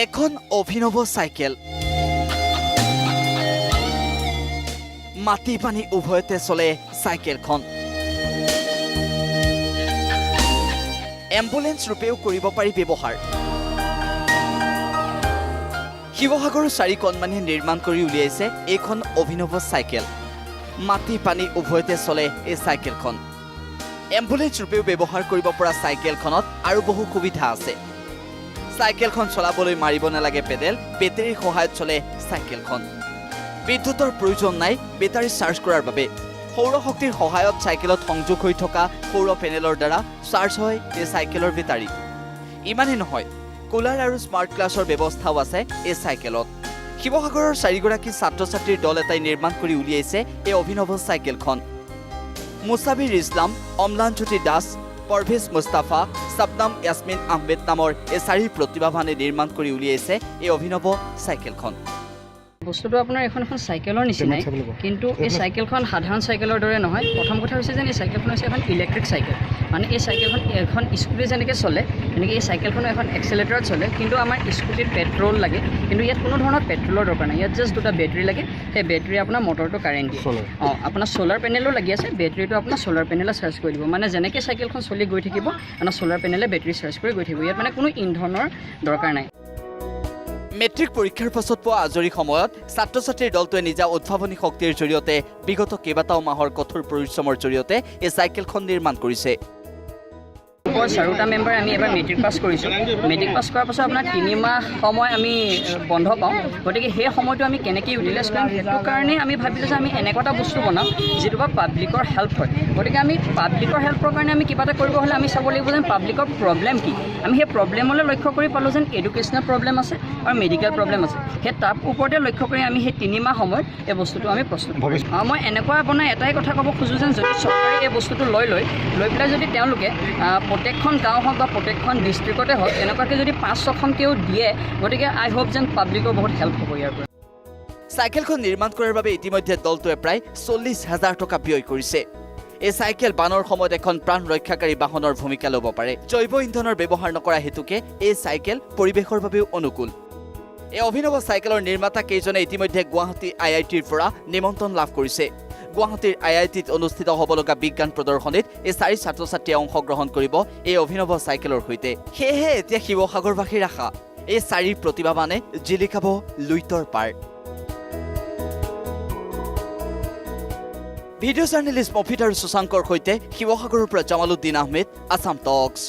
এখন অভিনৱ চাইকেল। মাটি পানী উভয়তে চলে চাইকেলখন। এম্বুলেন্স ৰূপেও কৰিব পাৰি ব্যৱহাৰ। শিৱসাগৰৰ চাৰি কণমানিয়ে নিৰ্মাণ কৰি উলিয়াইছে এইখন অভিনৱ চাইকেল। মাটি পানী উভয়তে চলে এই চাইকেলখন। এম্বুলেন্স ৰূপেও ব্যৱহাৰ কৰিব পৰা চাইকেলখনত আৰু বহু সুবিধা আছে। চাইকেলখন চলাবলৈ মাৰিব নালাগে পেডেল, বেটেৰীৰ সহায়ত চলে চাইকেলখন। বিদ্যুতৰ প্ৰয়োজন নাই বেটাৰী চাৰ্জ কৰাৰ বাবে। সৌৰশক্তিৰ সহায়ত চাইকেলত সংযোগ হৈ থকা সৌৰ পেনেলৰ দ্বাৰা চাৰ্জ হয় এই চাইকেলৰ বেটাৰী। ইমানেই নহয়, কুলাৰ আৰু স্মাৰ্ট ক্লাছৰ ব্যৱস্থাও আছে এই চাইকেলত। শিৱসাগৰৰ চাৰিগৰাকী ছাত্ৰ ছাত্ৰীৰ দল এটাই নিৰ্মাণ কৰি উলিয়াইছে এই অভিনৱ চাইকেলখন। মুছাবিৰ ইছলাম, অম্লানজ্যোতি দাস, পৰভেজ মুস্তাফা, ছাবনাম য়াছমিন আহমেদ নামৰ এই চাৰি প্ৰতিভাৱানে নিৰ্মাণ কৰি উলিয়াইছে এই অভিনৱ চাইকেলখন। বস্তুটো আপোনাৰ এখন এখন চাইকেলৰ নিচিনাই, কিন্তু এই চাইকেলখন সাধাৰণ চাইকেলৰ দৰে নহয়। প্ৰথম কথা হৈছে যেন এই চাইকেলখন হৈছে এখন ইলেক্ট্ৰিক চাইকেল। মানে এই চাইকেলখন এখন স্কুটি যেনেকৈ চলে, তেনেকৈ এই চাইকেলখনো এখন এক্সেলেটৰত চলে। কিন্তু আমাৰ স্কুটিত পেট্ৰল লাগে, কিন্তু ইয়াত কোনো ধৰণৰ পেট্ৰলৰ দৰকাৰ নাই। ইয়াত জাষ্ট দুটা বেটেৰী লাগে। সেই বেটেৰী আপোনাৰ মটৰটো কাৰেণ্ট দিয়ে। আপোনাৰ চ'লাৰ পেনেলো লাগি আছে। বেটেৰীটো আপোনাৰ চ'লাৰ পেনেলে চাৰ্জ কৰি দিব। মানে যেনেকৈ চাইকেলখন চলি গৈ থাকিব, আপোনাৰ চ'লাৰ পেনেলে বেটেৰী চাৰ্জ কৰি গৈ থাকিব। ইয়াত মানে কোনো ইন্ধনৰ দৰকাৰ নাই। মেট্ৰিক পৰীক্ষাৰ পাছত পোৱা আজৰি সময়ত ছাত্ৰ ছাত্ৰীৰ দলটোৱে নিজা উদ্ভাৱনী শক্তিৰ জৰিয়তে বিগত কেইবাটাও মাহৰ কঠোৰ পৰিশ্ৰমৰ জৰিয়তে এই চাইকেলখন নিৰ্মাণ কৰিছে। গ্ৰুপৰ চাৰিটা মেম্বাৰ আমি এবাৰ মেট্ৰিক পাছ কৰিছোঁ। মেট্ৰিক পাছ কৰাৰ পাছত আপোনাৰ 3 মাহ সময় আমি বন্ধ পাওঁ। গতিকে সেই সময়টো আমি কেনেকৈ ইউটিলাইজ কৰিম, সেইটো কাৰণে আমি ভাবিলোঁ যে আমি এনেকুৱা এটা বস্তু বনাম যিটো পৰা পাব্লিকৰ হেল্প হয়। গতিকে আমি পাব্লিকৰ হেল্পৰ কাৰণে আমি কিবা এটা কৰিব হ'লে আমি চাব লাগিব যেন পাব্লিকৰ প্ৰব্লেম কি। আমি সেই প্ৰব্লেমলৈ লক্ষ্য কৰি পালোঁ যেন এডুকেশ্যনেল প্ৰব্লেম আছে আৰু মেডিকেল প্ৰব্লেম আছে। সেই তাৰ ওপৰতে লক্ষ্য কৰি আমি সেই 3 মাহ সময়ত এই বস্তুটো আমি প্ৰস্তুত কৰিছোঁ। মই এনেকুৱা আপোনাৰ এটাই কথা ক'ব খোজোঁ যেন যদি চৰকাৰে এই বস্তুটো লৈ লয়, লৈ পেলাই যদি তেওঁলোকে প্ৰত্যেকখন গাঁও হওক বা প্ৰত্যেকখন ডিষ্ট্ৰিক্টতে হওক, এনেকুৱাকৈ যদি পাঁচ ছখনকৈও দিয়ে, গতিকে আই হোপ যেন পাব্লিকৰ বহুত হেল্প হ'ব ইয়াৰ পৰা। চাইকেলখন নিৰ্মাণ কৰাৰ বাবে ইতিমধ্যে দলটোৱে প্ৰায় 40,000 টকা ব্যয় কৰিছে। এই চাইকেল বানৰ সময়ত এখন প্ৰাণ ৰক্ষাকাৰী বাহনৰ ভূমিকা ল'ব পাৰে। জৈৱ ইন্ধনৰ ব্যৱহাৰ নকৰা হেতুকে এই চাইকেল পৰিৱেশৰ বাবেও অনুকূল। এই অভিনৱ চাইকেলৰ নিৰ্মাতা কেইজনে ইতিমধ্যে গুৱাহাটী আই আই টিৰ পৰা নিমন্ত্ৰণ লাভ কৰিছে। গুৱাহাটীৰ আই আই টিত অনুষ্ঠিত হ'ব লগা বিজ্ঞান প্ৰদৰ্শনীত এই চাৰি ছাত্ৰ ছাত্ৰীয়ে অংশগ্ৰহণ কৰিব এই অভিনৱ চাইকেলৰ সৈতে। সেয়েহে এতিয়া শিৱসাগৰবাসীৰ আশা, এই চাৰি প্ৰতিভাৱানে জিলিকাব লুইতৰ পাৰ। ভিডিঅ' জাৰ্নেলিষ্ট মফিদ আৰু শশাংকৰ সৈতে শিৱসাগৰৰ পৰা জামালুদ্দিন আহমেদ, আছাম টক্স।